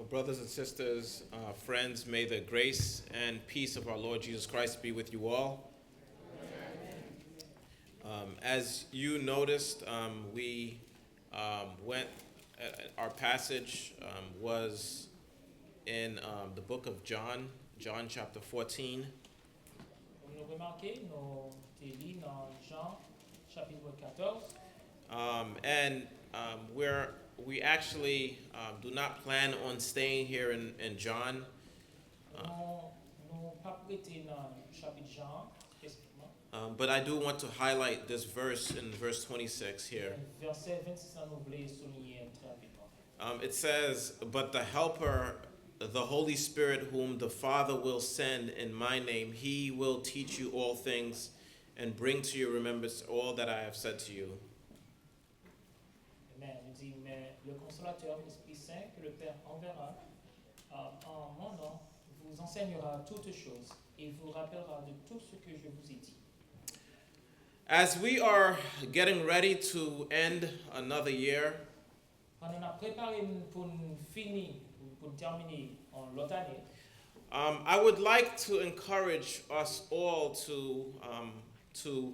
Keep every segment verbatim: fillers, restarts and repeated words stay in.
Brothers and sisters, uh, friends, may the grace and peace of our Lord Jesus Christ be with you all. Um, as you noticed, um, we um, went, uh, our passage um, was in um, the book of John, John chapter fourteen. Kòm nou remake, nou te li nan Jan, chapit katòz. Um, and um, we're, we actually um, do not plan on staying here in, in John. Nou, nou p ap rete nan chapit Jan an, espesifikman. Um, but I do want to highlight this verse in verse twenty-six here. Men vèsè vennsis la, nou vle souliye l trè rapidman. Um, it says, "But the Helper, the Holy Spirit, whom the Father will send in my name, he will teach you all things and bring to your remembrance all that I have said to you." Amen. Il dit, mais le Consolateur, l'Esprit Saint, que le Père enverra euh, en mon nom, vous enseignera toutes choses et vous rappellera de tout ce que je vous ai dit. As we are getting ready to end another year, Pandan n ap prepare n pou n fini, pou n tèmine yon lòt ane, um, I would like to encourage us all to, um, to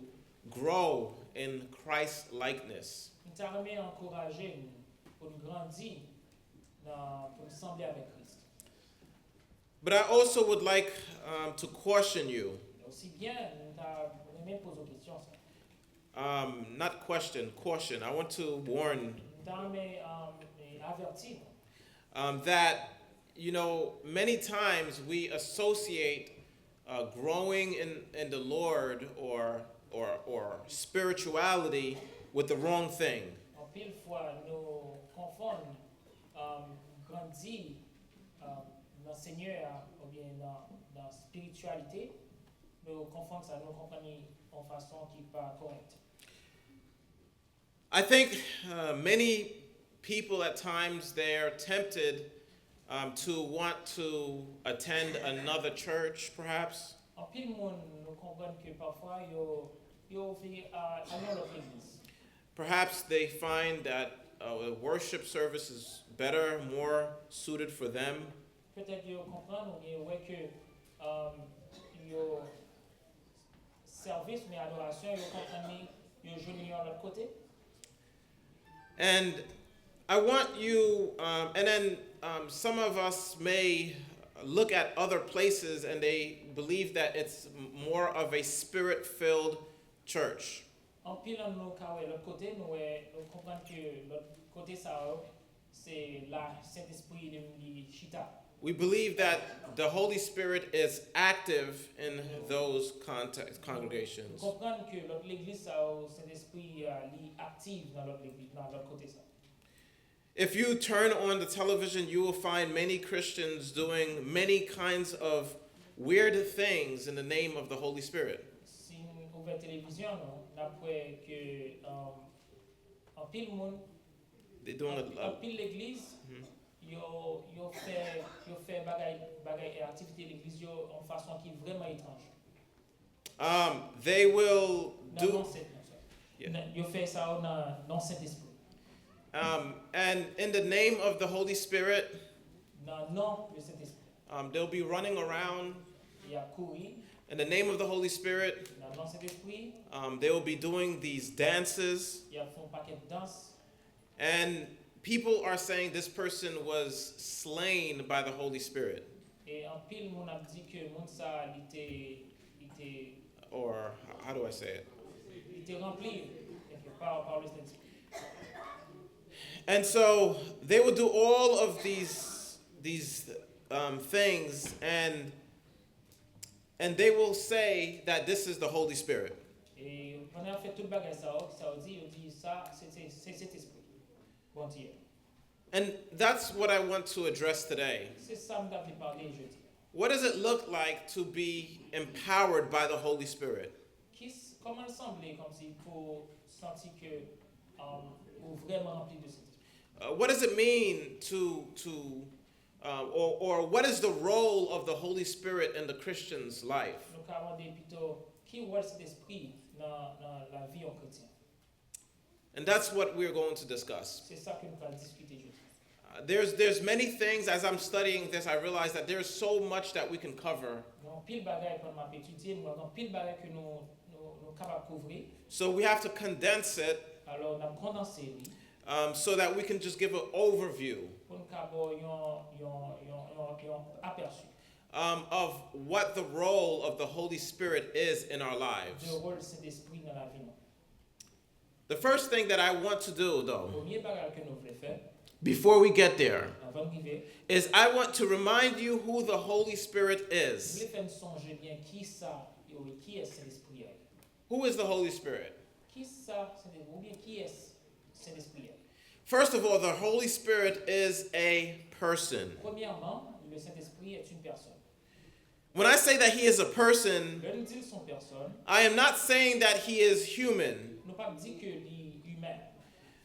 grow in Christ likeness. M ta renmen ankouraje n pou n grandi nan, pou n sanble avèk Kris. But I also would like um, to caution you. Men osi byen, m ta renmen poze w kesyon sa. Um, not question, caution. I want to warn. M ta renmen um, avèti nou. Um, that, you know, many times we associate uh, growing in, in the Lord or, or, or spirituality with the wrong thing. Anpil fwa, nou konfonn um, grandi um, nan Senyè a oubyen nan, nan espirityalite, nou konfonn sa, nou konprann li yon fason ki pa kòrèk. I think uh, many people at times they're tempted um, to want to attend another church, perhaps. Anpil moun, nou konprann ke pafwa yo, yo vle al nan lòt legliz. Perhaps they find that uh, a worship service is better, more suited for them. Petèt yo konprann oubyen yo wè ke um, yo sèvis oubyen adorasyon, yo konprann li, yo jwenn li yon lòt kote. And I want you, um, and then um, some of us may look at other places and they believe that it's more of a spirit filled church. Anpil nan nou ka wè lòt kote, nou wè, nou konprann ke lòt kote sa yo, se la Sentespri li, li chita. We believe that the Holy Spirit is active in those context, congregations. Nou konprann ke lòt legliz sa yo, Sentespri a, li aktif nan lòt legliz, nan lòt kote sa yo. If you turn on the television, you will find many Christians doing many kinds of weird things in the name of the Holy Spirit. Si n ouvè televizyon nou, n ap wè ke um, anpil moun, They doing a, a, anpil legliz, yo, yo fè, yo fè bagay, bagay e aktivite legliz yo yon fason ki vrèman etranj. Um, they will do. Nan non Sentespri. Yeah. Nan, yo fè sa yo nan non Sentespri. Um, and in the name of the Holy Spirit, Nan non le Sentespri. Um, they'll be running around. Y ap kouri. In the name of the Holy Spirit, Nan non Sentespri, um, they will be doing these dances. Y ap fè yon pakèt dans. And people are saying this person was slain by the Holy Spirit. E anpil moun ap di ke moun sa a, li te, li te, Or, h- how do I say it? Li te ranpli pa, pa Lespri. And so they will do all of these, these um, things, and, and they will say that this is the Holy Spirit. E pandan y ap fè tout bagay sa yo, sa yo di, yo di sa, se, se, se Sentespri Bondye. And that's what I want to address today. Se sa m ta vle pale jodi. What does it look like to be empowered by the Holy Spirit? Ki s- kòman l sanble kòmsi pou santi ke um, ou vrèman ranpli de Sentespri? Uh, what does it mean to, to uh, or, or what is the role of the Holy Spirit in the Christian's life? Nou ka mande pito ki wòl Sentespri nan, nan lavi yon kretyen. And that's what we're going to discuss. Se sa ke nou pral diskite jodi. Uh, There's, there's many things, as I'm studying this, I realize that there's so much that we can cover. Gen anpil bagay pandan m ap etidye, m wè gen anpil bagay ke nou, nou, nou kapab kouvri. So we have to condense it Alò, n ap kondanse li um, so that we can just give an overview pou n ka ba w yon, yon, yon, yon, yon apèsi um, of what the role of the Holy Spirit is in our lives. De wòl Sentespri nan lavi nou. The first thing that I want to do, though, Premye bagay ke nou vle fè, before we get there, anvan n rive, is I want to remind you who the Holy Spirit m is. Vle fè n sonje byen ki sa, yo, ki yès Sentespri a ye. Who is the Holy Spirit? Ki sa, Sentespri, oubyen ki yès Sentespri a ye? First of all, the Holy Spirit is a person. Premyèman, le Saint-Esprit est une personne. When I say that he is a person, Lè nou di l se yon pèsòn, I am not saying that he is human. Nou p ap di ke li imè.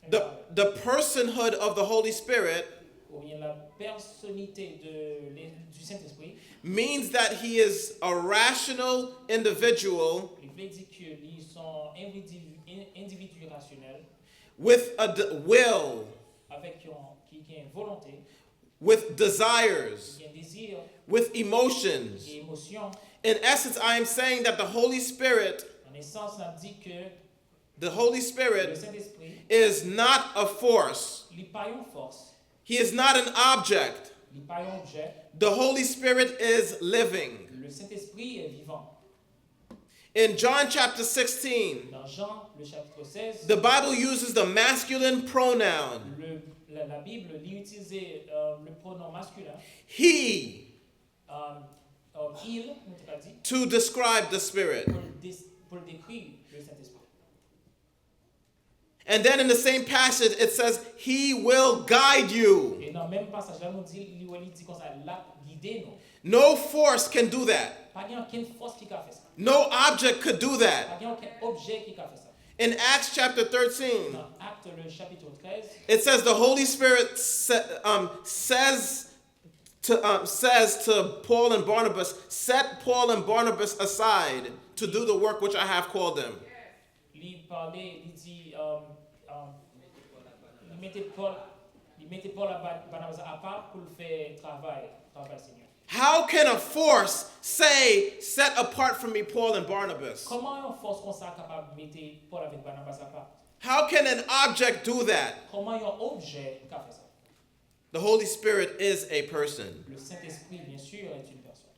The, the personhood of the Holy Spirit Oubyen la personnalité de, du Saint-Esprit, means that he is a rational individual li vle di ke li se yon endividi, endividi rasyonèl with a d- will, avèk yon, ki gen volonte, with desires, ki gen dezi, with emotions. Ki gen emosyon. In essence, I am saying that the Holy Spirit, An esans, n ap di ke the Holy le Spirit Sentespri, is not a force. Li pa yon fòs, He is not an object. Li pa yon objè. The Holy Spirit is living. Le Sentespri est vivant. In John chapter sixteen, Dans Jean, le chapitre seize, the Bible uses the masculine pronoun, le, la, la Bible, li itilize euh, le pronom masculin, he, euh, euh, il, nou te ka di, to describe the Spirit. Pou l dé- pou l dekri le Sentespri. And then in the same passage, it says, he will guide you. E nan menm pasaj la, nou di, li wè li di konsa, l ap gide nou. No force can do that. Pa gen ankenn fòs ki ka fè sa. No object could do that. Pa gen ankenn objè ki ka fè sa. In Acts chapter thirteen, Dans Actes, le chapitre treize, it says the Holy Spirit sa- um, says to um, says to Paul and Barnabas, set Paul and Barnabas aside to do the work which I have called them. Li pale, li di, um, um, li mete Pòl, li mete Pòl ak Ba- Banabas apa pou l fè travay, travay Senyè. How can a force say, set apart from me Paul and Barnabas? Kòman yon fòs konsa kapab mete Pòl avèk Banabas apa? How can an object do that? Kòman yon objè ka fè sa? The Holy Spirit is a person. Le Saint-Esprit, bien sûr, est une personne.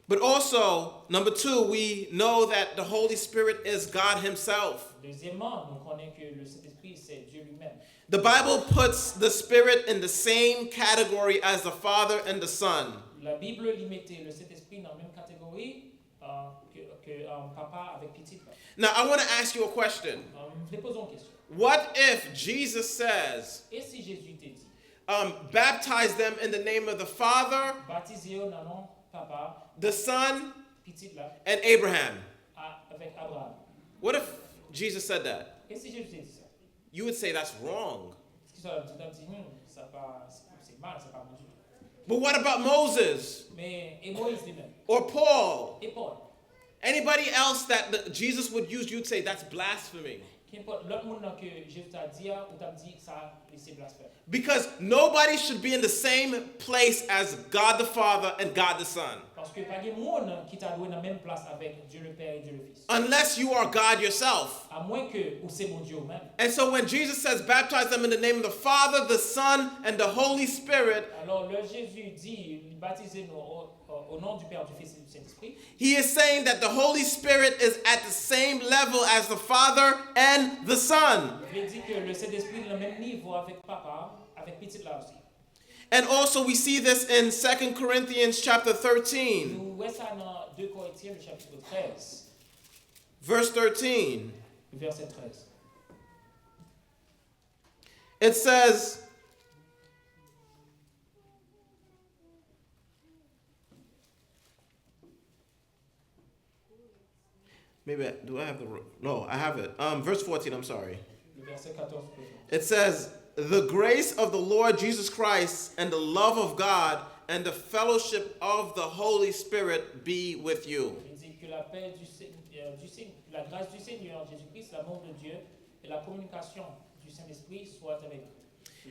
But also, number two, we know that the Holy Spirit is God Himself. Dezyèmman, nou konnen ke le Saint-Esprit, c'est Dieu lui-même. The Bible puts the Spirit in the same category as the Father and the Son. La Bible li mete le Saint-Esprit nan menm kategori euh, ke, ke euh, papa avèk pitit la. Now, I want to ask you a question. Euh, m vle poze yon kesyon. What if Jesus says, E si Jezi te di, um, baptize them in the name of the Father, batize yo nan non papa, the Son, pitit la, and Abraham? A- avèk Abraham? What if Jesus said that? E si Jezi te di sa? You would say that's wrong. Kisa w ap di? W ap di, hmm, sa pa, se mal, sa pa bon ditou. But what about Moses Men e Moyiz li menm, or Paul? E Pòl? Anybody else that the, Jesus would use, you'd say that's blasphemy. Kenpòt lòt moun nan ke Jezi ta di a, ou t ap di sa, li se blasfèm. Because nobody should be in the same place as God the Father and God the Son. Paske pa gen moun ki ta dwe nan menm plas avèk Dieu le Père et Dieu le Fils. Unless you are God yourself. Amwen ke ou se Bondye ou menm. And so when Jesus says, baptize them in the name of the Father, the Son, and the Holy Spirit, Alò, lè Jezi di, li batize nou o, o, o non du Père, du Fils et du Saint-Esprit, he is saying that the Holy Spirit is at the same level as the Father and the Son. Li vle di ke le Sentespri nan menm nivo avèk Papa, avèk Pitit la osi. And also, we see this in Second Corinthians chapter thirteen, Nou wè sa nan de Korentyen, le chapitre treize, verse thirteen. Verset treize. It says, maybe I, do I have the ro- no, I have it. Um, verse fourteen, I'm sorry. Le verset quatorze, plutôt. It says, the grace of the Lord Jesus Christ and the love of God and the fellowship of the Holy Spirit be with you. Il dit que la paix du Seigneur, du Seigneur, la grâce du Seigneur Jésus-Christ, l'amour de Dieu et la communication du Saint-Esprit soient avec vous.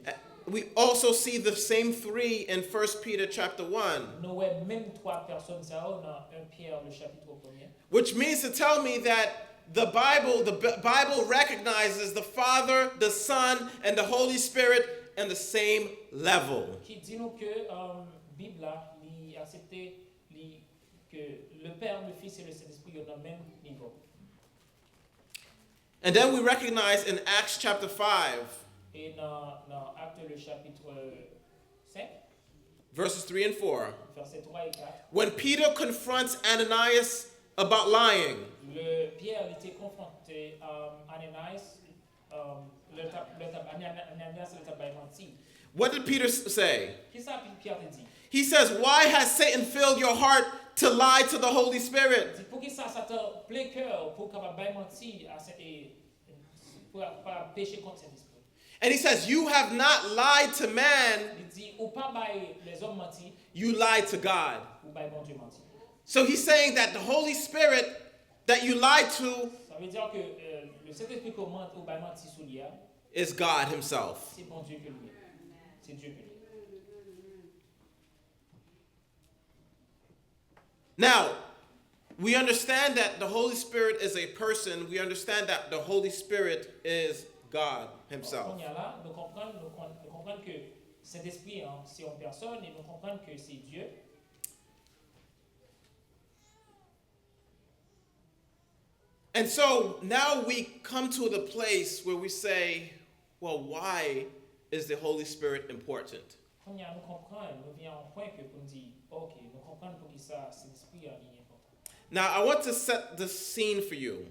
We also see the same three in First Peter chapter one, Nou wè menm twa pèsòn sa yo nan en Pyè, le chapitre premier. Which means to tell me that the Bible, the B- Bible recognizes the Father, the Son, and the Holy Spirit in the same level. Ki di nou ke um, Bib la, li aksepte li, ke le Père, le Fils et le Saint-Esprit yo nan menm nivo. And then we recognize in Acts chapter five, E nan, nan Acte, le chapitre cinq, verses three and four, verset trois et quatre, when Peter confronts Ananias about lying, le Pierre li te konfwonte um, Ananias, um, le tap, le tap, Ananias le tap bay manti. What did Peter s- say? Kisa Pi- Pierre te di? He says, "Why has Satan filled your heart to lie to the Holy Spirit?" Di pou kisa Satan plen kè w pou w kapab bay manti a Sen- e, pou w kapab peche kont Sentespri? And he says, "You have not lied to man, Li di ou pa bay lèzòm manti, you lied to God." Ou bay Bondye manti. So he's saying that the Holy Spirit that you lied to Sa vle di ke euh, le Sentespri ke w man- ou bay manti sou li a, is God Himself. Se Bondye ke li ye. Se Dye ke li ye. Now, we understand that the Holy Spirit is a person. We understand that the Holy Spirit is God Himself. Kounye a la, nou konprann, nou, kon, nou konprann ke Sentespri an se yon pèsòn e nou konprann ke se Dye. And so now we come to the place where we say, "Well, why is the Holy Spirit important?" Kounye a nou konprann, nou vin a yon pwen ke pou n di, ok, nou konprann pou ki sa Sentespri an li enpòtan. Now, I want to set the scene for you.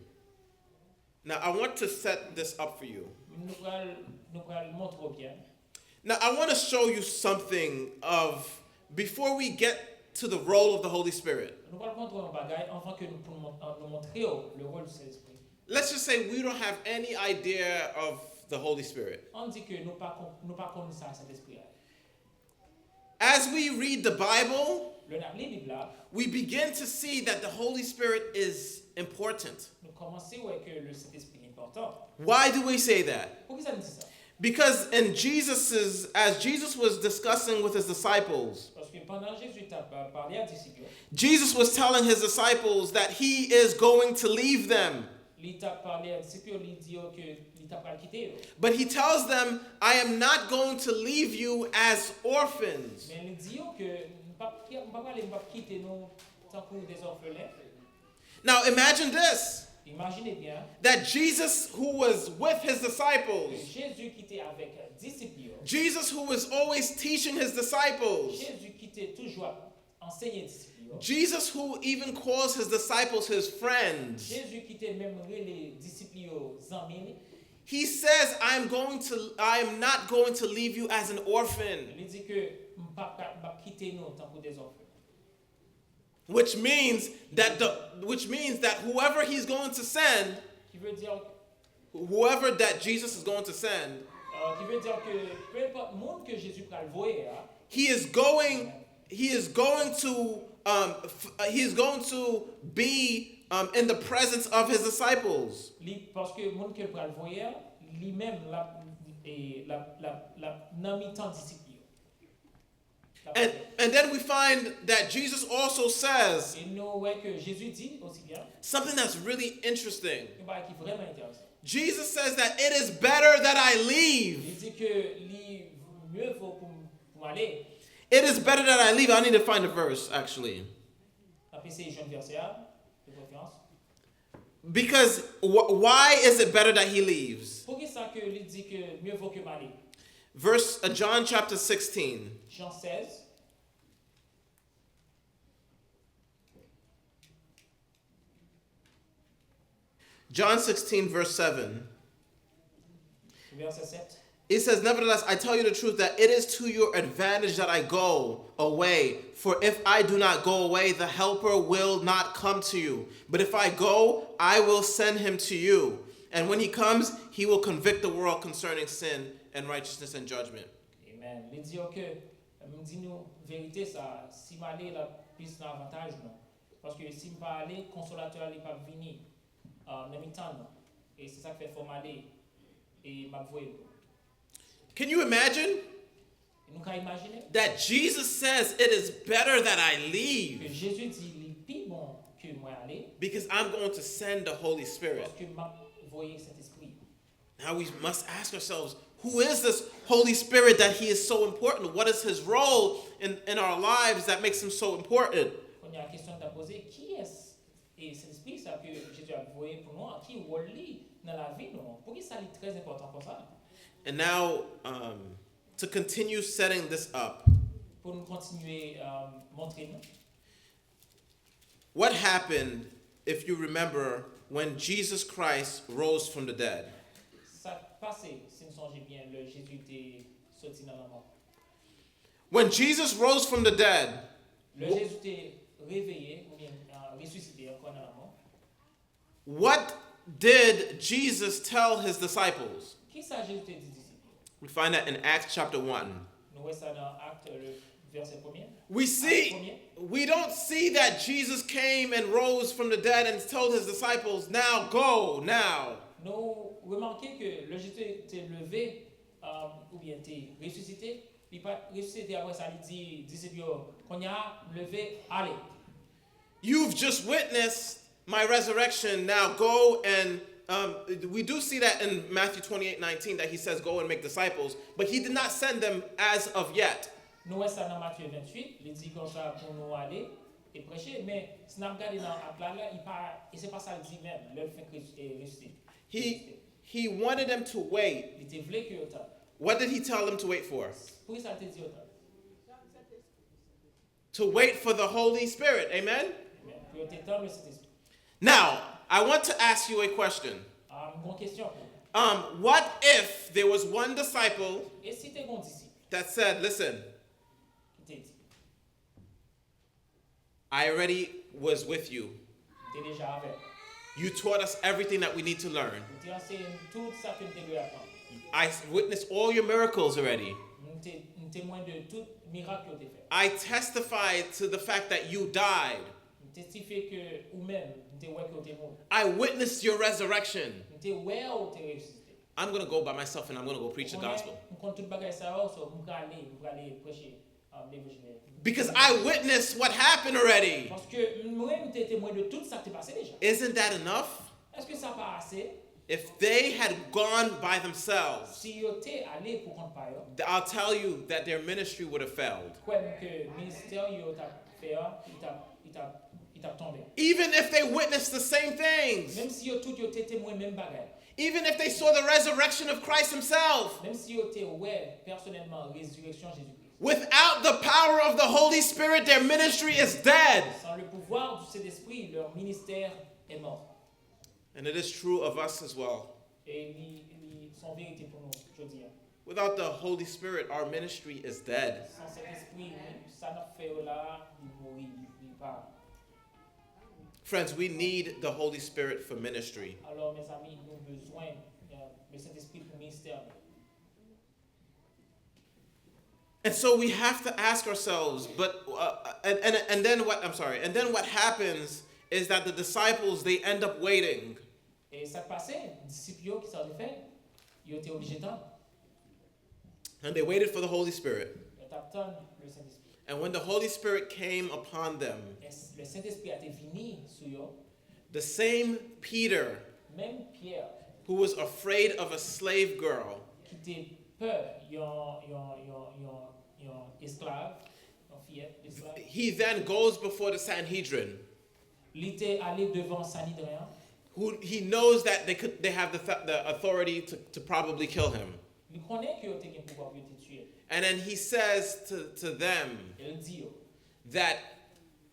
Now, I want to set this up for you. Nou pral, nou pral montre w byen. Now, I want to show you something of before we get to the role of the Holy Spirit. Nou pral montre yon bagay anvan ke nou, pou nou, mont- nou montre w le rôle du Saint-Esprit. Let's just say we don't have any idea of the Holy Spirit. An di ke nou pa kon, nou pa konn sa Sentespri a. As we read the Bible, Lè n ap li Bib la, we begin to see that the Holy Spirit is important. Nou kòmanse wè ke le Sentespri enpòtan. Why do we say that? Poukisa n di sa? Because in Jesus's, as Jesus was discussing with his disciples, Paske pandan Jezi t ap pale a disip yo, Jesus was telling his disciples that he is going to leave them. Li t ap pale a disip yo, li di yo ke li t ap pral kite yo. But he tells them, "I am not going to leave you as orphans." Men li di yo ke m p ap ki- m p ap pale, m p ap kite nou tankou de zòfelen. Now imagine this, Imajine byen that Jesus, who was with his ke disciples, Jezi ki te avèk disip li yo, Jesus, who was always teaching his disciples, Jezi ki te toujou ap ansenye disip li yo, Jesus, who even calls his disciples his friends, Jezi ki te menm rele disip li yo zanmi li, he says, "I am going to, I am not going to leave you as an orphan." Li di ke m p ap ka- m p ap kite nou tankou de zòfelen. Which means that the, which means that whoever he's going to send, Ki vle di, whoever that Jesus is going to send, euh, ki vle di ke peu importe moun ke Jezi pral voye a, he is going, he is going to, um, f- uh, he is going to be um, in the presence of his disciples. Li, paske moun ke l pral voye a, li menm l ap e, l ap- l ap- l ap nan mitan disip li yo. L ap- And, and then we find that Jesus also says E nou wè ke Jezi di osi byen something that's really interesting. Yon bagay ki vrèman enteresan. Jesus says that it is better that I leave. Li di ke li mye vo pou m- pou m ale. It is better that I leave. I need to find a verse, actually. N ap eseye jwenn vèsè a, de preferans. Because wh- why is it better that he leaves? Poukisa ke li di ke mye vo ke m ale? Verse uh, John chapter sixteen. Jan sèz, John sixteen, verse seven. Vèsè sèt. It says, "Nevertheless, I tell you the truth that it is to your advantage that I go away. For if I do not go away, the Helper will not come to you. But if I go, I will send him to you. And when he comes, he will convict the world concerning sin and righteousness and judgment." Amen. Li di yo ke, m di nou verite sa, si m ale, l ap plis nan avantaj nou. Paske si m pa ale, Konsolatè a li p ap vini uh, nan mitan nou. E se sa k fè fò m ale e m ap voye l. Can you imagine Nou ka imajine that Jesus says it is better that I ke leave Jezi di li pi bon ke mwen ale, because I'm going to send the Holy Spirit? Paske m ap voye Sentespri. Now we must ask ourselves, who is this Holy Spirit that he is so important? What is his role in, in our lives that makes him so important? Kounye a kesyon n ta poze, kiyès e Sentespri sa ke Jezi ap voye pou nou an? Ki wòl li nan lavi nou an? Poukisa li trè enpòtan konsa? And now, um, to continue setting this up, Pou nou kontinye um, montre nou. What happened, if you remember, when Jesus Christ rose from the dead? Sa k pase, si n sonje byen, lè Jezi te soti nan lanmò? When Jesus rose from the dead, Lè Jezi te reveye oubyen uh, resisite ankò nan lanmò, what did Jesus tell his disciples? Kisa Jezi te di disip yo? We find that in Acts chapter one. Nou wè sa nan Akte, le vèsè premye. We see, we don't see that Jesus came and rose from the dead and told his disciples, "Now go, now." Nou remake ke lè Jezi te leve um, oubyen te resisite, li pa t resisite apre sa li di disip yo, kounye a, leve, ale. You've just witnessed my resurrection. Now go and, um, we do see that in Matthew twenty-eight nineteen that he says, "Go and make disciples," but he did not send them as of yet. Nou wè sa nan Matye venntuit, li di konsa pou nou ale e preche, men si n ap gade nan Ak la, la, li pa, e se pa sa l di menm, lè l fenk res- e resisite. He, he wanted them to wait. Li te vle ke yo tann. What did he tell them to wait for? Poukisa l te di yo tann? To wait for the Holy Spirit. Amen? Men pou yo te tann le Sentespri. Now, I want to ask you a question. Ah, m gon kesyon pou ou. Um, what if there was one disciple E si te gon disip that said, "Listen, ki te di, I already was with you. m te deja avè w. You taught us everything that we need to learn. Ou te anseye m tout sa ke m te dwe aprann. I witnessed all your miracles already. M te m temwen de tout mirak yo te fè. I testified to the fact that you died. M testifye ke ou menm, m te wè ke w te mouri. I witnessed your resurrection. M te wè ou te resisite. I'm going to go by myself and I'm going to go preach the Ou konnen, gospel. M konn tout bagay sa yo, so m prale, m prale preche um, levanjil. Because I witnessed what happened already. Paske mwen, m te temwen de tout sa k te pase deja. Isn't that enough? Èske sa pa ase? If they had gone by themselves, Si yo te ale pou kont pa yo, I'll tell you that their ministry would have failed. Kwè m ke ministè yo t ap fè a, li t ap, li t ap, li t ap tonbe. Even if they witnessed the same things, Menm si yo tout yo te temwen menm bagay, even if they saw the resurrection of Christ himself, menm si yo te wè pèsonèlman rezireksyon Jezikri, without the power of the Holy Spirit, their ministry is dead. Sans le pouvoir du Saint-Esprit, leur ministère est mort. And it is true of us as well. E li, li son verite pou nou jodi a. Without the Holy Spirit, our ministry is dead. Sans Sentespri, sa n ap fè yo la, li mouri, li, li pa. Friends, we need the Holy Spirit for ministry. Alò, mezanmi, nou bezwen euh, le Sentespri pou ministè nou. And so we have to ask ourselves, but uh, and, and and then what? I'm sorry. And then what happens is that the disciples, they end up waiting. E sa k pase, disip yo, ki sa yo te fè? Yo te oblije tann. And they waited for the Holy Spirit. Yo t ap tann le Sentespri. And when the Holy Spirit came upon them, E s- le Sentespri a te vini sou yo. The same Peter Menm Pyè, who was afraid of a slave girl, ki te pè yon, yon, yon, yon, yon esklav, yon fiyèt esklav, he then goes before the Sanhedrin, li te ale devan Sanedren an. Who he knows that they could they have the, th- the authority to, to probably kill him. Li konnen ke yo te gen pouvwa pou yo te tiye l. And then he says to, to them E l di yo that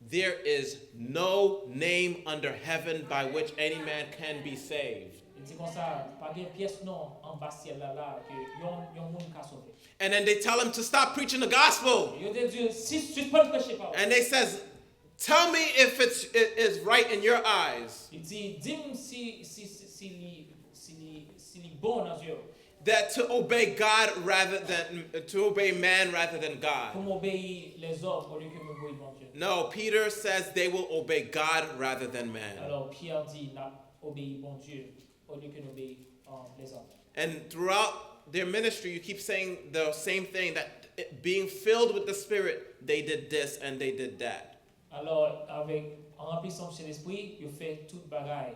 there is no name under heaven by which any man can be saved. Li di konsa, pa gen pyès non anba syèl la la ke yon, yon moun ka sove. And then they tell him to stop preaching the gospel. Yo te di, si, sispann preche pawòl. And they says, "Tell me if it's it is right in your eyes Li di, di m si, si, si, si li, si li, si li bon nan zye w. That to obey God rather than to obey man rather than Pou God." m obeyi lèzòm olye ke m obeyi Bondye. No, Peter says they will obey God rather than man. Alò, Pyè di, n ap obeyi Bondye olye ke n obeyi um, lèzòm. And throughout their ministry, you keep saying the same thing, that being filled with the Spirit, they did this and they did that. Alò, avèk, an ranpli san Sentespri, yo fè tout bagay.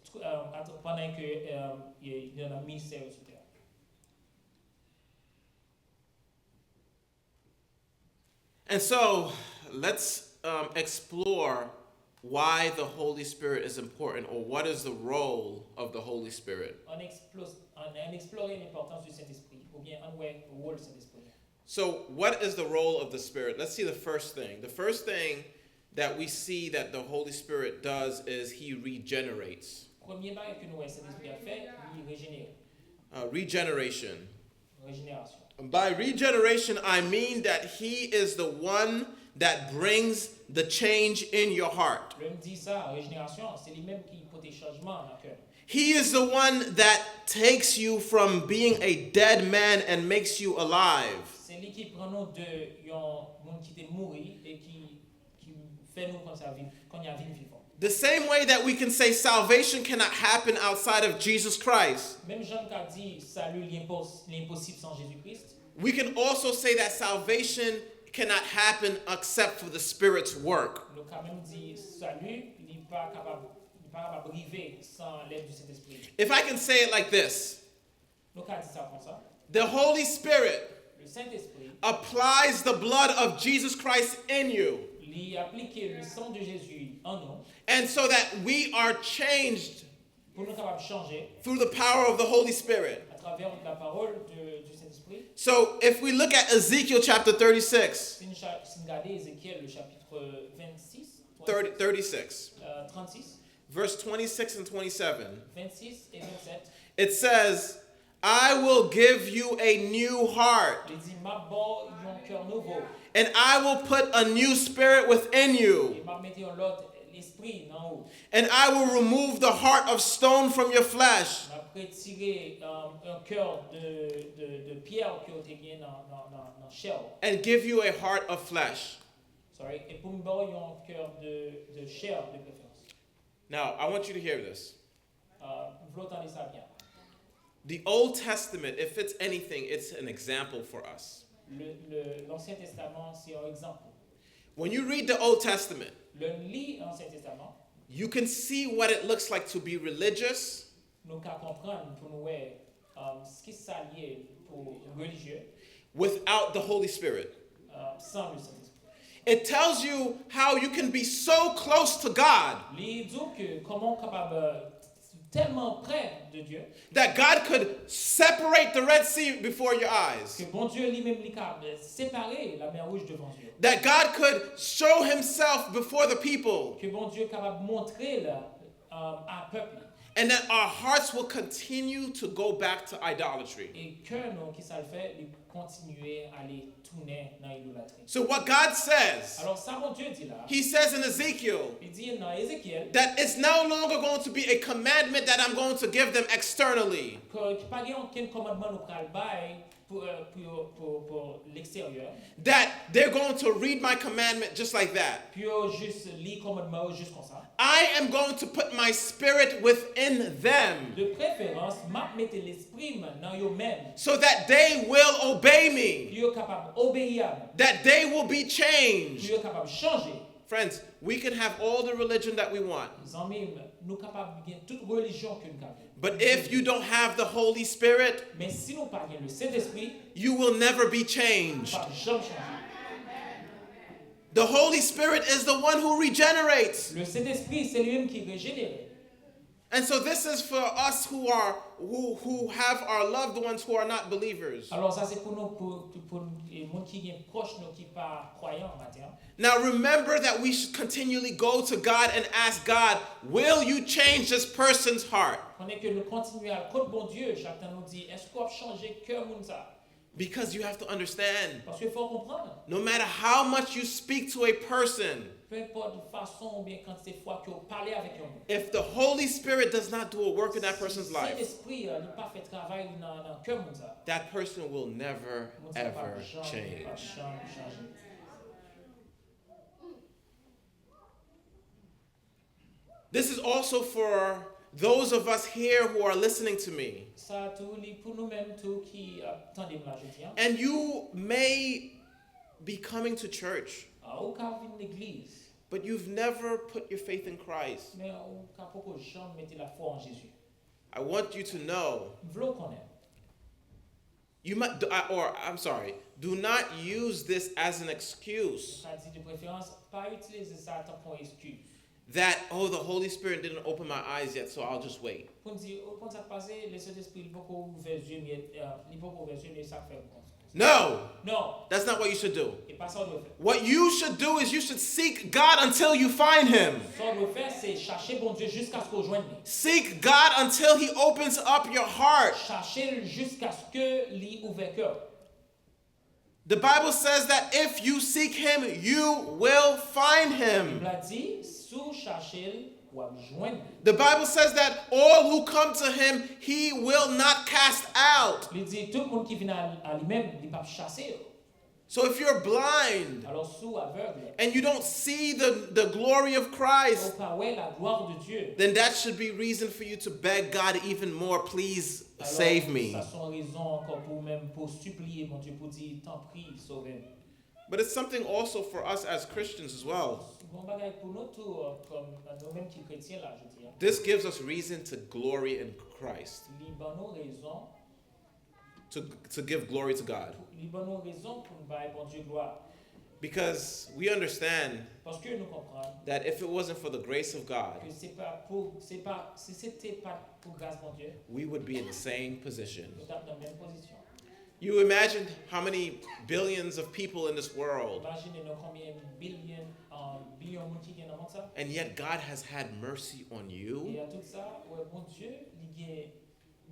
Tout, euh, at- pandan ke euh, y- y nan ministè yo sou tè. And so, let's um, explore why the Holy Spirit is important, or what is the role of the Holy Spirit. An eksplos- an an eksplore lenpòtans di Sentespri, oubyen an wè wòl Sentespri. So, what is the role of the Spirit? Let's see the first thing. The first thing that we see that the Holy Spirit does is he regenerates. Premye bagay ke nou wè Sentespri ap fè, li rejenere. Uh, regeneration. Rejenerasyon. By regeneration, I mean that he is the one that brings the change in your heart. Lè m di sa, rejenerasyon, se li menm ki pote chanjman nan kè nou. He is the one that takes you from being a dead man and makes you alive. Se li ki pran nou de yon moun ki te mouri e ki, ki fè nou konsa viv, kounye a vin vivan. The same way that we can say salvation cannot happen outside of Jesus Christ, Menm jan n ka di sali li enpos- li enposib san Jezi Kris, we can also say that salvation cannot happen except for the Spirit's work. Nou ka menm di sali li pa kapab li pa kapab rive san lèd di Sentespri. If I can say it like this, Nou ka di sa konsa. The Holy Spirit Le Sentespri applies the blood of Jesus Christ in you, li aplike le san de Jezi an nou, and so that we are changed pou nou kapab chanje through the power of the Holy Spirit. Atravè la pawòl de, du Sentespri. So if we look at Ezekiel chapter thirty-six, Si n cha- si n gade Ezekyèl le chapitre vennsis, thirty, thirty-six, euh, trannsis, verse twenty-six and twenty-seven, vennsis e vennsèt, it says, "I will give you a new heart, li di, "M ap ba w yon kè nouvo, and I will put a new spirit within e you, m ap mete yon lòt lespri nan ou. and I will remove the heart of stone from your flesh, M ap retire euh, yon kè de, de, de pyè ke w te gen nan, nan, nan, nan chè w. and give you a heart of flesh." Sorry, e pou m ba w yon kè de, de chè de preferans. Now, I want you to hear this. Euh, M vle w tande sa byen. The Old Testament, if it's anything, it's an example for us. Le, le, L'Ancien Testament, c'est un exemple. When you read the Old Testament, Lè n li Ansyen Testaman, you can see what it looks like to be religious nou ka konprann pou nou wè um, ki sa l ye pou relijye without the Holy Spirit. uh, san le Sentespri. It tells you how you can be so close to God Li di w ke kòman w kapab euh, tèlman prè de Dye that God could separate the Red Sea before your eyes, ke Bondye li menm li ka euh, separe Lamè Wouj devan zye w. That God could show himself before the people, Ke Bondye kapab montre l um, a pèp li. and that our hearts will continue to go back to idolatry. E kè nou, ki sa l fè, li kontinye ale tounen nan idolatri. So, what God says, Alò, sa Bondye di la, he says in Ezekiel, li di nan Ezekyèl, that it's no longer going to be a commandment that I'm going to give them externally. Ke, ki pa gen okenn kòmandman nou pral bay pou, euh, pou, pou, pou leksteryè. That they're going to read my commandment just like that. Pou yo jis li kòmandman yo jis konsa. I am going to put my spirit within them De preferans, m ap mete lespri m nan yo menm. So that they will obey me, Pou yo kapab obeyi a mwen. That they will be Pou changed. Yo kapab chanje. Friends, we can have all the religion that we want, Zanmi m, nou kapab gen tout relijyon ke nou ka vle. But if you don't have the Holy Spirit, Men si nou pa gen le Sentespri, you will never be nou changed. Pap janm chanje. The Holy Spirit is the one who regenerates. Le Sentespri se li menm ki rejenere. And so this is for us who are who who have our loved ones who are not believers. Alò sa se pou nou, pou, pou, pou e, moun ki gen pwòch nou ki pa kwayan maten an. Now remember that we should continually go to God and ask God, "Will you change this person's heart?" Konnen ke nou kontinye al kot Bondye chak tan nou di, èske w ap chanje kè moun sa? Because you have to understand, Paske fò w konprann, no matter how much you speak to a person, pe enpòt fason oubyen kantite fwa ke w pale avèk yon moun, if the Holy Spirit does not do a work in that person's life, Sentespri an, li pa fè travay nan, nan kè moun sa, that person will never Moun sa pa ever janm, change. Pa janm chanje. This is also for Those of us here who are listening to me, sa tou, li pou nou menm tou ki ap tande m la jodi a. And you may be coming to church, ah, ou ka vin legliz, but you've never put your faith in Christ. Men ou ka poko janm mete lafwa w an Jezi. I want you to know. M vle w konnen. You might, do- I- or I'm sorry, do not use this as an excuse. Sa di de preferans, pa itilize sa tankou yon eskiz. That, oh, the Holy Spirit didn't open my eyes yet, so I'll just wait. Pou n di, ou konn sa k pase, Lesentespri li poko ouvè zye m yet, eh, li poko ouvè zye m yet, sa k fè m konsa. No! Non, That's not what you should do. E pa sa w dwe fè. What you should do is you should seek God until you find him. Sa w dwe fè, se chache Bondye jiskaske w jwenn li. Seek God until he opens up your heart. Chache l jiskaske li ouvè kè w. The Bible says that if you seek him, you will find him. Bib la di, si w chache l, w ap jwenn li. The Bible says that all who come to him, he will not cast out. Li di, tout moun ki vin a, a li menm, li p ap chase yo. So if you're blind Alò, si w avèg, and you don't see the, the glory of e w Christ, pa wè la gloire de Dieu, then that should be reason for you to beg God even more, please save me. Alò, sa se yon rezon ankò pou w menm pou w sipliye Bondye pou w di, tanpri, sove m. But it's something also for us as Christians as well. Gon bagay pou nou tou, kòm nou menm ki kretyen la jodi a. This gives us reason to glory in Christ, Li ban nou rezon, to, to give glory to God. Li ban nou rezon pou n bay Bondye glwa. Because we understand Paske nou konprann that if it wasn't for the grace of God, ke se pa pou, se pa, si se te pa t pou gras Bondye, we would be in the same position. Nou t ap nan menm pozisyon. You imagine how many billions of people in this world, Imajine non konbyen bilyon, um, bilyon moun ki gen nan mond sa. And yet God has had mercy on you. E a tout sa, ou wè Bondye, li gen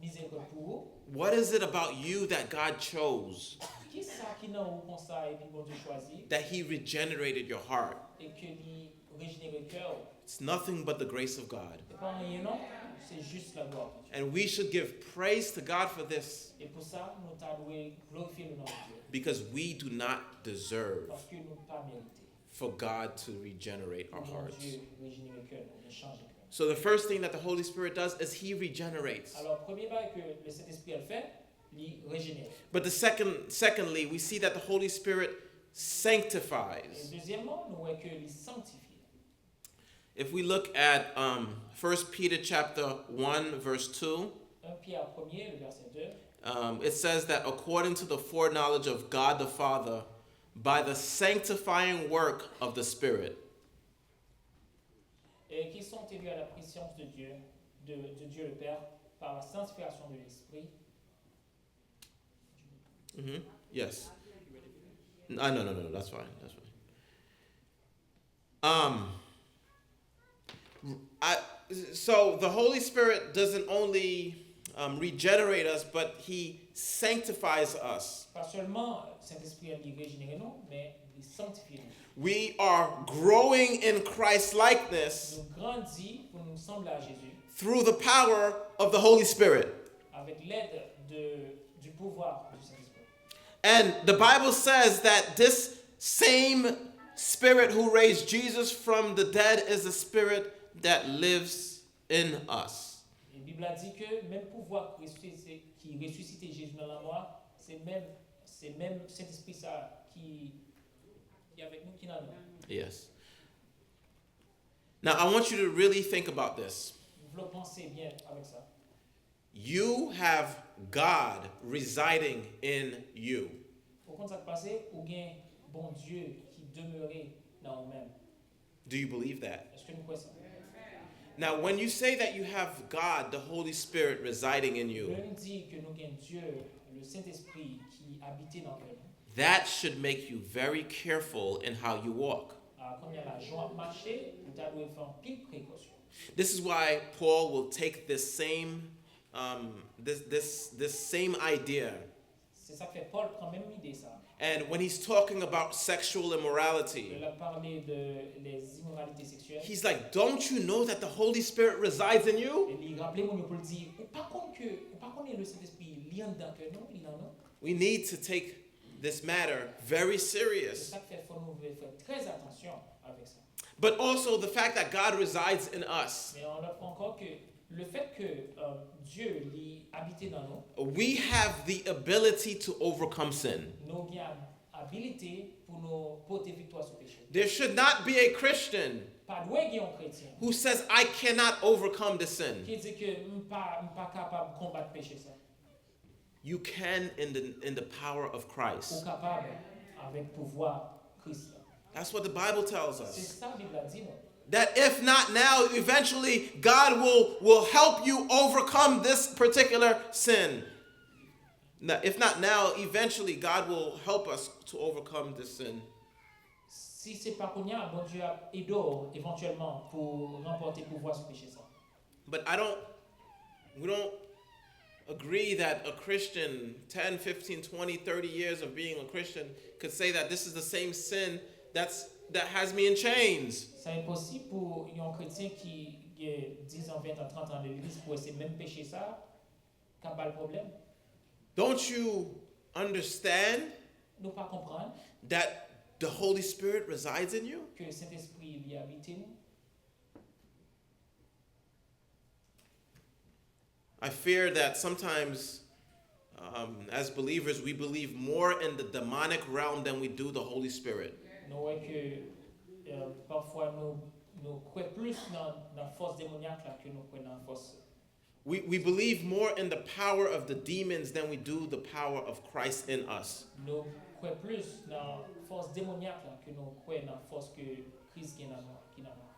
mizerikòd pou ou. What is it about you that God chose? Kisa ki nan ou konsa epi Bondye chwazi? That He regenerated your heart. E ke li rejenere kè w. It's nothing but the grace of God. Se pa anyen non, se jis laglwa Bondye. And we should give praise to God for this. E pou sa, nou ta dwe glorifye le non de Dye. Because we do not deserve. Paske nou pa merite. For God to regenerate our hearts. Pou Bondye rejenere kè nou, oubyen chanje kè nou. So the first thing that the Holy Spirit does is He regenerates. Alò, premye bagay ke Lesentespri a fè, li rejenere. But the second, secondly, we see that the Holy Spirit sanctifies. E dezyèmman, nou wè ke li sanktifye. If we look at um, First Peter chapter one, verse two, un Pyè premye, le vèsè de, um, it says that according to the foreknowledge of God the Father, by the sanctifying work of the Spirit. Et qui sont élus à la préscience de Dieu, de, de Dieu le Père, par la sanctification de l'Esprit. Mm-hmm. Yes. Ah, no, no, no, no, that's fine. That's fine. Um, I, so the Holy Spirit doesn't only um, regenerate us, but He sanctifies us. Pa sèlman Sentespri a li rejenere nou, men li sanktifye nou. We are growing in Christ likeness. Nou grandi pou nou sanble a Jezi. Through the power of the Holy Spirit. Avèk lèd de, du pouvoir du Saint-Esprit. And the Bible says that this same Spirit who raised Jesus from the dead is the Spirit that lives in us. E Bib la di ke menm pouvwa ki resisite, ki resisite Jezi nan lanmò a, se menm, se menm Sentespri sa a ki, ki avèk nou, ki nan nou. Yes. Now, I want you to really think about this. M vle w panse byen avèk sa. You have God residing in you. Ou konn sa k pase? Ou gen Bondye ki demere nan ou menm. Do you believe that? Èske nou kwè sa? Now, when you say that you have God, the Holy Spirit residing in you, Lè n di ke nou gen Dye, le Sentespri ki abite nan kè nou, that should make you very careful in how you walk. A, kounye a la, jan w ap mache, ou ta dwe fè anpil prekosyon. This is why Paul will take this same, um, this, this, this same idea. Se sa k fè Pòl pran menm lide sa a. And when he's talking about sexual immorality, Lè l ap pale de lèzimoralite seksyèl, he's like, Don't you know that the Holy Spirit resides in you? E li raple moun yo pou l di, ou pa konn ke, ou pa konnen Lesentespri li anndan kè nou, li nan nou? We need to take this matter very serious. Se sa k fè fò nou vle fè trè atansyon avèk sa. But also the fact that God resides in us. Men yon lòt fwa ankò ke Le fait que euh, Dieu li abite nan nou, we have the ability to overcome sin. Nou gen ab- abilite pou nou pote viktwa sou peche. There should not be a Christian Pa dwe gen yon kretyen who says, I cannot overcome the sin. Ki di ke m pa m pa kapab konbat peche sa. You can in the, in the power of Ou Christ. Kapab avèk pouvwa Kris la. That's what the Bible tells Se us. Sa Bib la di nou. That if not now, eventually God will, will help you overcome this particular sin. Now, if not now, eventually God will help us to overcome this sin. Si se pa kounye a, Bondye ap ede w evantyèlman pou ranpòte pouvwa sou peche sa. But I don't, we don't agree that a Christian, ten, fifteen, twenty, thirty years of being a Christian, could say that this is the same sin that's, that has me in chains. Sa enposib pou yon kretyen ki gen diz an, ven an, trant an nan legliz pou wè se menm peche sa k ap ba l pwoblèm. Don't you understand Nou pa konprann that the Holy Spirit resides in you? Ke Sentespri li abite nou. I fear that sometimes, um, as believers, we believe more in the demonic realm than we do the Holy Spirit. Nou wè ke euh, pafwa nou nou kwè plis nan nan fòs demonyak la ke nou kwè nan fòs We, we believe more in the power of the demons than we do the power of Christ in us. Nou kwè plis nan fòs demonyak la ke nou kwè nan fòs ke Kris gen nan nou ki nan nou.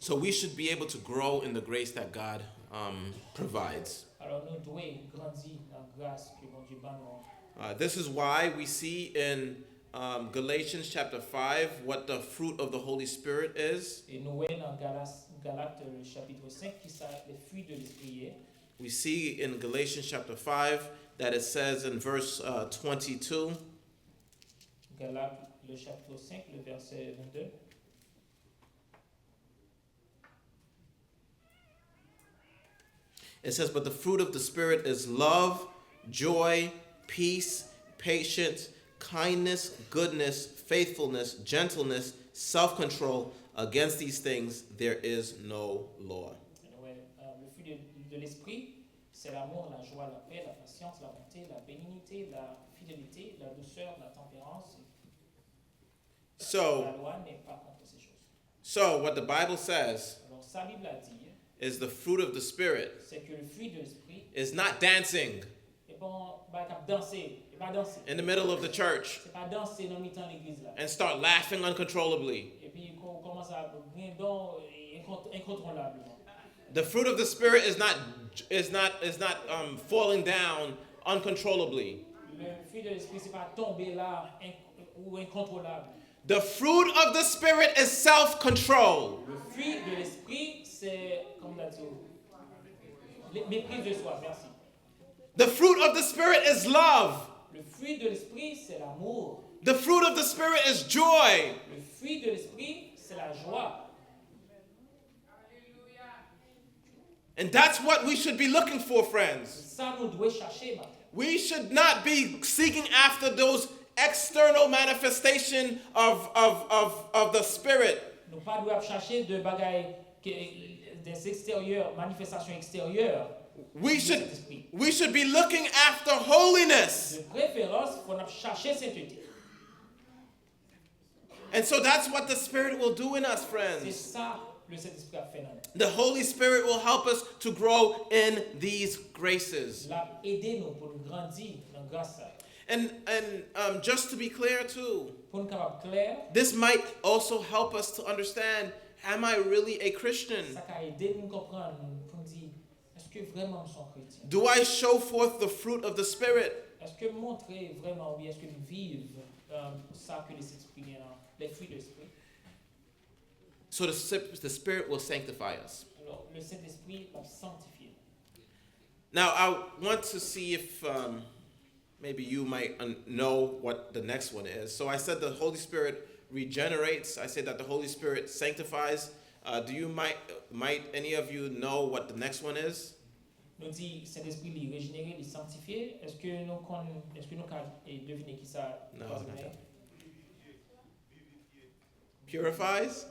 So we should be able to grow in the grace that God um, provides. Alò nou dwe grandi nan gras ke Bondye ban nou an. Uh, this is why we see in um, Galatians chapter five what the fruit of the Holy Spirit is. E nou wè nan Galas, Galat euh, chapitre cinq ki sa le fruit de l'esprit ye. We see in Galatians chapter five that it says in verse uh, twenty-two, Galat le chapitre cinq le verset vingt-deux. It says, but the fruit of the Spirit is love, joy, peace, patience, kindness, goodness, faithfulness, gentleness, self control. Against these things there is no law. Anyway, euh, le fruit de, de l'esprit, c'est l'amour, la joie, la paix, la patience, la bonté, la bénignité, la fidélité, la douceur, la tempérance. So, La loi n'est pas contre ces choses. So, what the Bible says Alors, sa Bib la di, is the fruit of the Spirit c'est que le fruit de l'esprit, is not dancing e pa yon bagay k ap danse, e pa danse. In the middle of the church Se pa danse nan mitan legliz la. And start laughing uncontrollably. Epi ou kòmanse ap ri dan, e, enkont- enkontwolableman. The fruit of the Spirit is not is not is not um, falling down uncontrollably. Le fruit de l'esprit, se pa tonbe la en- ou enkontwolab. The fruit of the Spirit is self-control. Le fruit de l'esprit, c'est, comme on a dit, le- méprise de soi. Merci. The fruit of the Spirit is love. Le fruit de l'esprit, c'est l'amour. The fruit of the Spirit is joy. Le fruit de l'esprit, c'est la joie. And that's what we should be looking for, friends. Sa nou dwe chache maten. We should not be seeking after those external manifestation of, of, of, of the Spirit. Nou pa dwe ap chache de bagay ke, des extérieurs, manifestasyon eksteryè. We should, we should be looking after holiness. De preferans, fò n ap chache sentete. And so that's what the Spirit will do in us, Se friends. Sa le Sentespri ap fè nan nou. The Holy Spirit will help us to grow in these graces. L ap ede nou pou nou grandi nan gras sa yo. And and um, just to be clear too, Pou nou kapab klè, this might also help us to understand, am I really a Christian? Sa ka ede nou konprann pou nou di, èske vrèman m se yon kretyen? Do I show forth the fruit of the Spirit? Èske m montre vrèman, oubyen èske m viv euh, sa ke Lespri gen an, les fruits de l'esprit? So the, Sp- the Spirit will sanctify us. Alò, le Sentespri l ap sanktifye. Now, I want to see if um, maybe you might un- know what the next one is. So I said the Holy Spirit regenerates. I said that the Holy Spirit sanctifies. Uh, do you might might any of you know what the next one is? Nou di Sentespri li rejenere, li sanktifye. Èske nou konn, èske nou ka eh, devine ki sa Non, twazèm non. Nan ye? Purifies?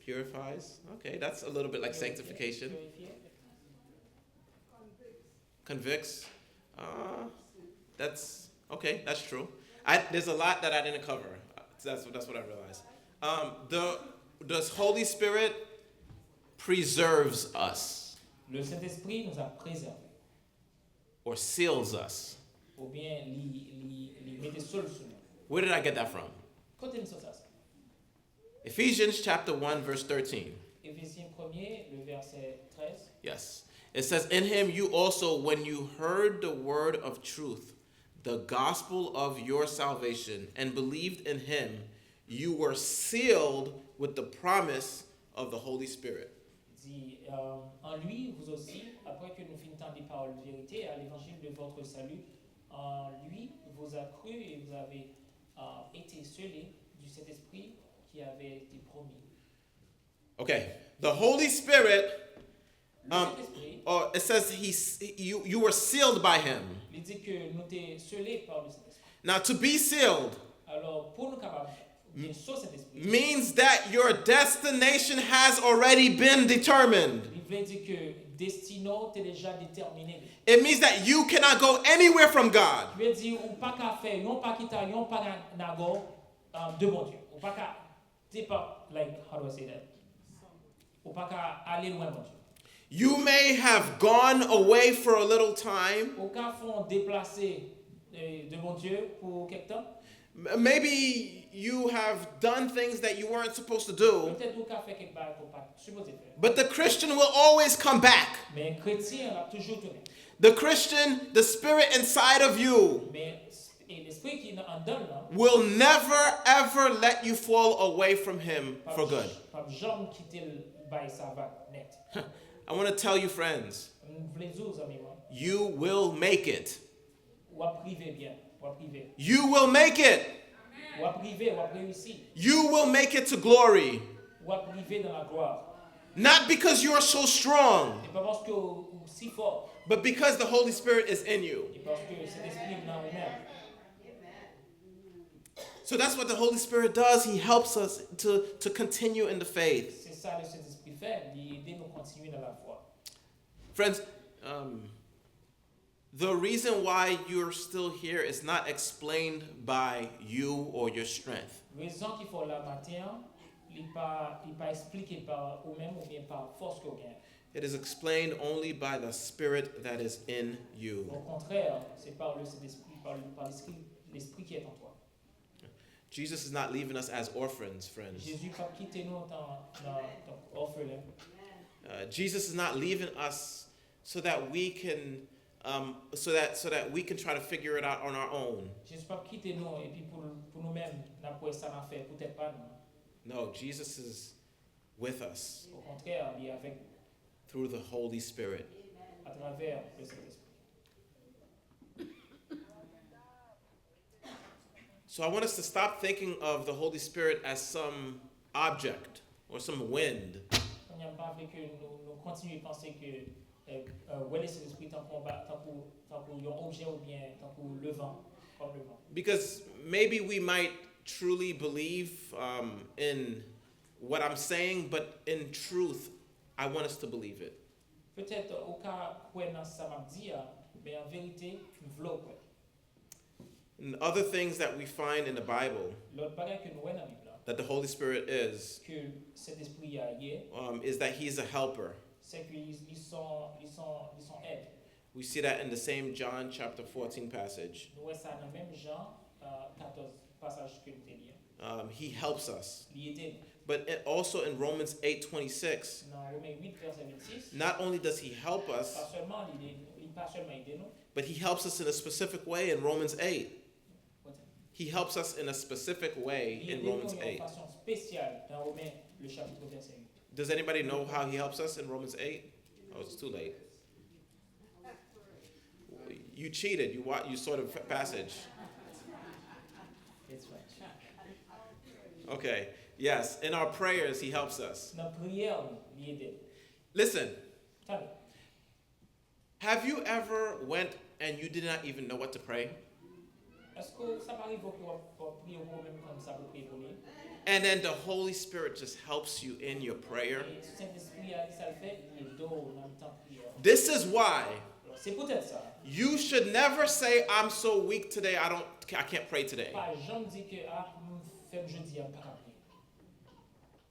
Purifies. Okay, that's a little bit like sanctification. Convicts. Uh, that's okay, that's true. I, there's a lot that I didn't cover. That's, that's what I realized. Um, the, the Holy Spirit preserves us. Le Saint-Esprit nous a préservés. Or seals us. Oubyen li, li, li mete sèl sou nou. Where did I get that from? Kote m sot sa? Ephesians chapter one, verse thirteen. Efesyen premye, le vèsè trèz. Yes. It says, "In him you also, when you heard the word of truth, the gospel of your salvation, and believed in him, you were sealed with the promise of the Holy Spirit." Di, euh, en lui, vous aussi, après que nous fîmes tendre parole de vérité, à l'évangile de votre salut, en lui, vous a cru et vous avez, euh, été scellés du Saint-Esprit qui avait été promis. Okay. The Holy Spirit, um, oh, it says he, you, you were sealed by him. Li di ke nou te sele pa le Sentespri. Now, to be sealed Alò, pou nou kapab gen so Sentespri, means that your destination has already been determined. Li vle di ke destine w te deja detèmine. It means that you cannot go anywhere from God. Ki vle di ou pa ka fè yon pa kita, yon pa na-, nago, um, de Bondye. Ou pa ka depa-, like, how do I say that? Ou pa ka ale lwen Bondye. You may have gone away for a little time. Ou ka fè yon deplase, eh, de Bondye pou kèk tan. M-, maybe you have done things that you weren't supposed to do. Petèt ou ka fè kèk bagay ke w pa t sipoze fè. But the Christian will always come back. Men kretyen an ap toujou tounen. The Christian, the spirit inside of you Men s-, e lespri ki nan anndan l lan will never ever let you fall away from him p ap for j-, good. P ap janm kite l bay sa vag nèt. I want to tell you, friends, M vle di w, zanmi mwen, you will make it. W ap rive byen, w ap rive. You will make it. W ap rive, w ap reyisi. You will make it to glory. W ap rive nan laglwa. Not because you are so strong, E pa paske w, w si fò, but because the Holy Spirit is in you. E paske Sentespri nan ou menm. So that's what the Holy Spirit does. He helps us to, to continue in the faith. Se sa le Sentespri fè, li ede nou kontinye nan lafwa. Friends, um, the reason why you're still here is not explained by you or your strength. Rezon ki fè w la maten an, li pa, li pa eksplike pa ou menm oubyen pa fòs ke w genyen. It is explained only by the Spirit that is in you. Au contraire, c'est par le Saint-Esprit, par le, par l'Esprit, l'Esprit qui est en toi. Jesus is not leaving us as orphans, friends. Jezi p ap kite nou tan, nan, tan òfelen. Uh, Jesus is not leaving us so that we can, um, so that, so that we can try to figure it out on our own. Jezi p ap kite nou epi pou, pou nou menm n ap wè sa n ap fè pou tèt pa nou. No, Jesus is with us. Au contraire, li avèk nou. Through the Holy Spirit. Atravè le Saint-Esprit. So I want us to stop thinking of the Holy Spirit as some object or some wind. Kounye a, m pa vle ke nou, nou kontinye panse ke, eh, eh, wè le Sentespri tankou yon ba-, tankou, tankou yon objè oubyen tankou le van, kòm le van. Because maybe we might truly believe, um, in what I'm saying, but in truth, I want us to believe it. Petèt ou ka kwè nan sa m ap di a, men an verite, m vle w kwè. And other things that we find in the Bible Lòt bagay ke nou wè nan Bib la, that the Holy Spirit is, ke Sentespri a ye, um, is that He is a helper. Se ke li, li son, li son, li son èd. We see that in the same John chapter fourteen passage. Nou wè sa nan menm Jan, euh, katòz, pasaj ke nou te li a. Um, he helps us. Li ede nou. But it, also in Romans eight twenty-six, Nan Romen uit, vèsè vennsis, not only does he help us, pa sèlman li ede nou, li pa sèlman ede nou, but he helps us in a specific way in Romans eight. What's that? He helps us in a specific way in Romans eight. Li ede nou yon fason espesyal nan Romen, le chapitre vèsè uit. Does anybody know how he helps us in Romans eight? Oh, it's too late. You cheated. You wa-, you saw the f-, passage. It's fine. Okay. Yes. In our prayers, he helps us. Nan priyè nou, li ede nou. Listen. Tande. Have you ever went and you did not even know what to pray? Èske sa pa rive w pou w ap, w ap priye pou ou menm kòm sa pou w priye pou li? And then the Holy Spirit just helps you in your prayer. E Sentespri a, ki sa l fè? Li ede w nan mitan priyè a. This is why Alò, se poutèt sa, you should never say, "I'm so weak today, I don't, I can't pray today." Pa janm di ke, ah, m fèb jodi a, m pa ka priye.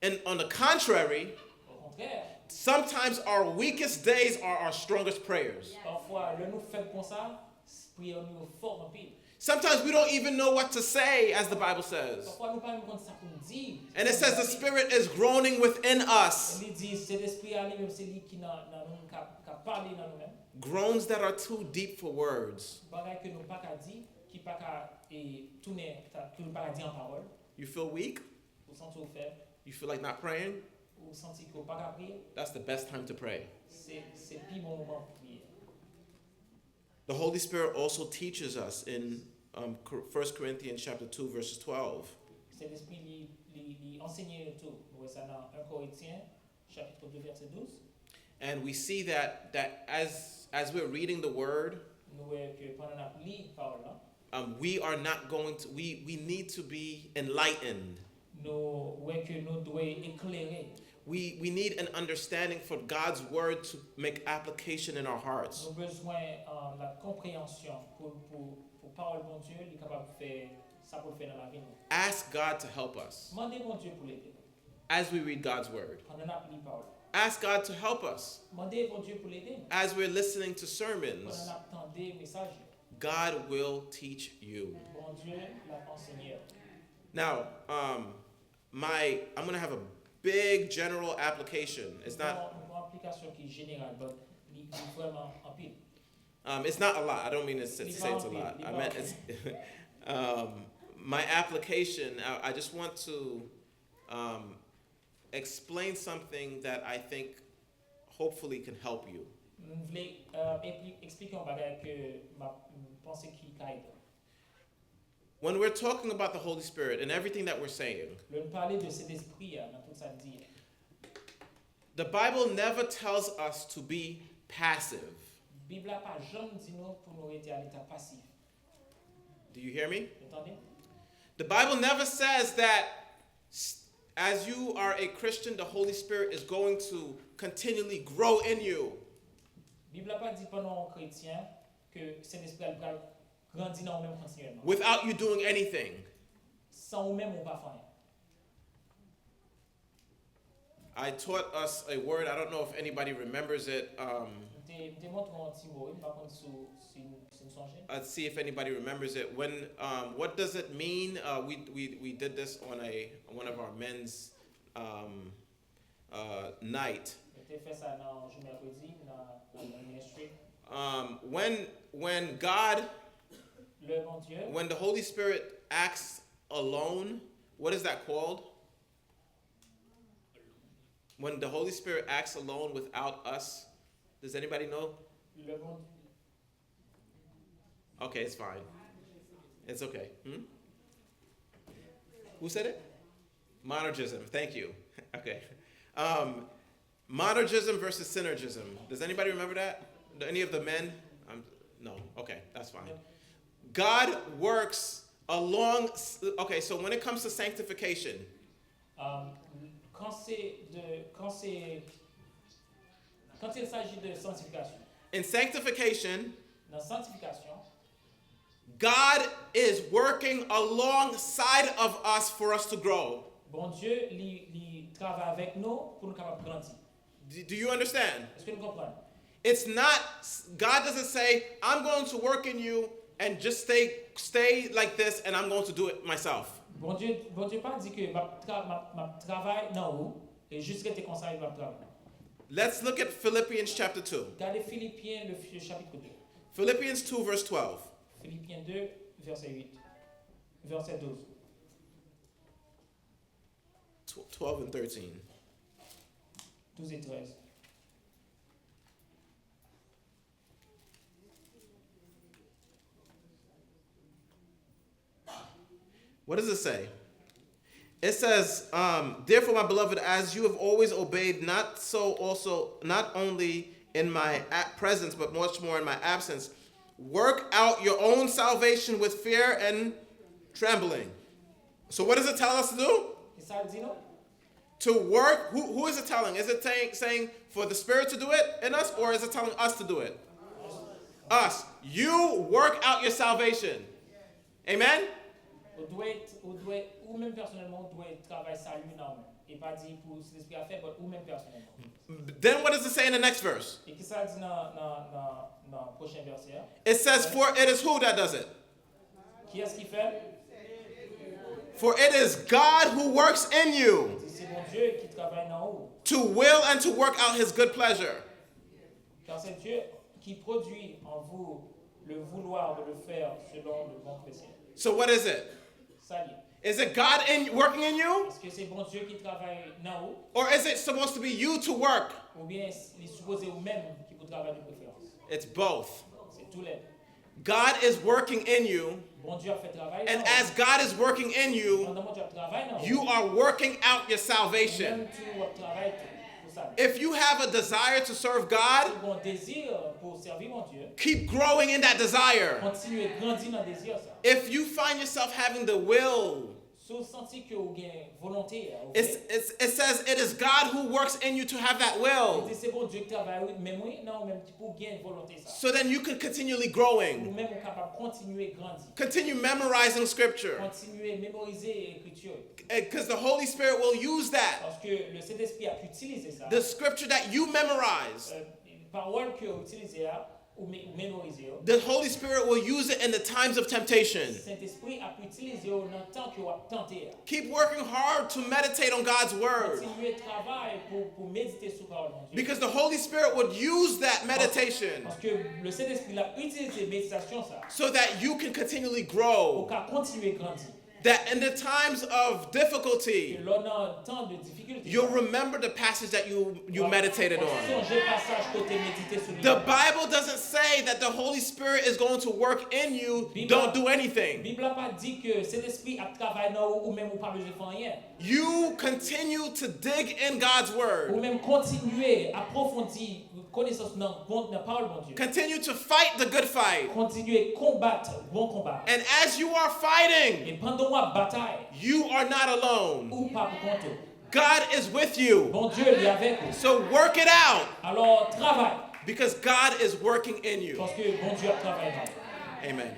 And on the contrary, Okontrè, sometimes our weakest days are our strongest prayers. Pafwa, lè nou fèb konsa, priyè nou yo fò anpil. Sometimes we don't even know what to say, as the Bible says. Pafwa, nou pa menm konn sa pou n di. And it says the Spirit is groaning within us. Li di, Sentespri a li menm, se li ki nan, nan nou, k ap, k ap pale nan nou menm. Groans that are too deep for words. Bagay ke nou pa ka di, ki pa ka, e, tounen, ta- ke nou pa ka di an pawòl. You feel weak? Ou santi w fèb, You feel like not praying? ou santi ke w pa ka priye, That's the best time to pray. se, se pi bon moman pou priye. The Holy Spirit also teaches us in um, Cor- First Corinthians chapter two, verses twelve. Sentespri li, li, li ansenye nou tou. Nou wè sa nan en Korentyen, chapit de, vèsè douz. And we see that that as as we're reading the word, Nou wè ke pandan n ap li pawòl la, um, we are not going to we we need to be enlightened. Nou wè ke nou dwe eklere. We we need an understanding for God's word to make application in our hearts. Nou bezwen uh, la konpreyansyon pou, pou, pou pawòl Bondye li kapab fè sa pou l fè nan lavi nou. Ask God to help us Mande Bondye pou l ede nou as we read God's word. Pandan n ap li pawòl la. Ask God to help us Mande Bondye pou l ede nou as we're listening to pandan sermons. N ap tande mesaj yo. God will teach you. Bondye l ap ansenye w. Now, um, my I'm gonna have a big general application. It's not Yon aplikasyon ki jeneral, but li, li vrèman anpil. Um, it's not a lot. I don't mean to say it's a lot. I meant it's. Um, my application, I, I just want to um, explain something that I think hopefully can help you. M vle uh, eksplike yon bagay ke m panse ki ka ede. When we're talking about the Holy Spirit and everything that we're saying, Lè n pale de Sentespri a nan tout sa n di a, the Bible never tells us to be passive. Bib la pa janm di nou pou nou rete a leta pasif. Do you hear me? Ou tande? The Bible never says that s- as you are a Christian, the Holy Spirit is going to continually grow in you Bib la pa di pandan w kretyen ke Sentespri a pral grandi nan ou menm kontinyèlman. Without you doing anything. San ou menm ou pa fè anyen. I taught us a word. I don't know if anybody remembers it. Um, M te, m te montre yon ti mo, wi, m pa konn si, si, si n sonje. Let's see if anybody remembers it. When, um, what does it mean? Uh, we, we, we did this on a one of our men's um, uh, night. M te fè sa nan jou mèkredi, nan, nan ministry. Um, when, when God, Lè Bondye, when the Holy Spirit acts alone, what is that called? When the Holy Spirit acts alone without us, does anybody know? Lè Bondye, Okay, it's fine. It's okay. Hmm? Who said it? Monergism. Thank you. Okay. Um, monergism versus synergism. Does anybody remember that? Do any of the men? Um, no. Okay, that's fine. God works along. Okay, so when it comes to sanctification, um, quand c'est de, quand c'est, quand il s'agit de sanctification, in sanctification, dans sanctification, God is working alongside of us for us to grow. Bondye li, li travay avèk nou pou nou kapab grandi. Do, do you understand? Èske nou konprann? It's not, God doesn't say, "I'm going to work in you and just stay, stay like this and I'm going to do it myself." Bondye, Bondye pa di ke m ap tra, m ap, m ap travay nan ou e jis rete konsa epi m ap travay. Let's look at Philippians chapter two. Gade Filipyen le, le chapitre deux. Philippians two, verse twelve. Filipyen deux, vèsè huit. Vèsè douze. Tw- twelve and thirteen. Douze et treize. What does it say? It says, um, "Therefore, my beloved, as you have always obeyed, not so also, not only in my a- presence, but much more in my absence, Work out your own salvation with fear and trembling. So, what does it tell us to do? Ki sa l di nou? To work, who, who is it telling? Is it saying, saying for the Spirit to do it in us, or is it telling us to do it? Us. You work out your salvation. Amen? Ou dwe, ou dwe, ou menm pèsonèlman, ou dwe travay sali nan ou menm. E pa di pou Sentespri a fè, but ou menm pèsonèlman. Then what does it say in the next verse? E ki sa l di nan, nan, nan, nan pwochen vèsè a? It says, "For it is who that does it?" Kiyès ki fè l? "For it is God who works in you Di se Bondye ki travay nan ou. To will and to work out his good pleasure." Car c'est Dieu qui produit en vous le vouloir de le faire selon le bon plaisir. So, what is it? Sa l ye. Is it God in, working in you? Èske se Bondye ki travay nan ou? Or is it supposed to be you to work? Oubyen li sipoze ou menm ki pou travay de preferans? It's both. Se tou lè. God is working in you, Bondye ap fè travay and nan ou. As God is working in you, Pandan Bondye ap travay nan ou, you are working out your salvation. Menm tou w ap travay tou pou sa. If you have a desire to serve God, Si w gen yon dezi pou w sèvi Bondye, keep growing in that desire. Kontinye grandi nan dezi sa. If you find yourself having the will, Si w santi ke w gen volonte a, ok? it's, it's, it says it is God who works in you to have that Li will. di se Bondye ki travay wi, menm wi, nan ou menm ki pou gen volonte sa. So then you can continually growing. Ou menm ou kapab kontinye grandi. Continue memorizing scripture. Kontinye memorize ekriti yo. Because the Holy Spirit will use that. Paske le Sentespri ap itilize sa. The scripture that you memorize, Euh, pawòl ke w itilize a, ou me- ou memorize yo. The Holy Spirit will use it in the times of temptation. Sentespri ap itilize yo nan tan ke w ap tante a. Keep working hard to meditate on God's word. Kontinye travay pou, pou medite sou pawòl Bondye. Because the Holy Spirit would use that meditation Paske le Sentespri l ap itilize meditasyon sa. So that you can continually Ou grow. ka kontinye grandi. That in the times of Ke difficulty, lò nan tan de difikilte, you'll remember the passage that you, you meditated on. Sonje pasaj kote medite sou li. The Bible doesn't say that the Holy Spirit is going to work in you, don't do anything. Bib la pa di ke Sentespri ap travay nan ou, ou menm ou pa bezwen fè anyen. You continue to dig in God's Ou word. menm kontinye apwofondi konesans nan, bon, nan pawòl Bondye. Continue to fight the good fight. Kontinye konbat bon konba. And as you are fighting, E pandan w ap batay, you are not alone. Ou pa pou kont ou. God is with you. Bondye li avèk ou. So work it out Alò, travay. Because God is working in you. Paske Bondye ap travay nan ou. Amen.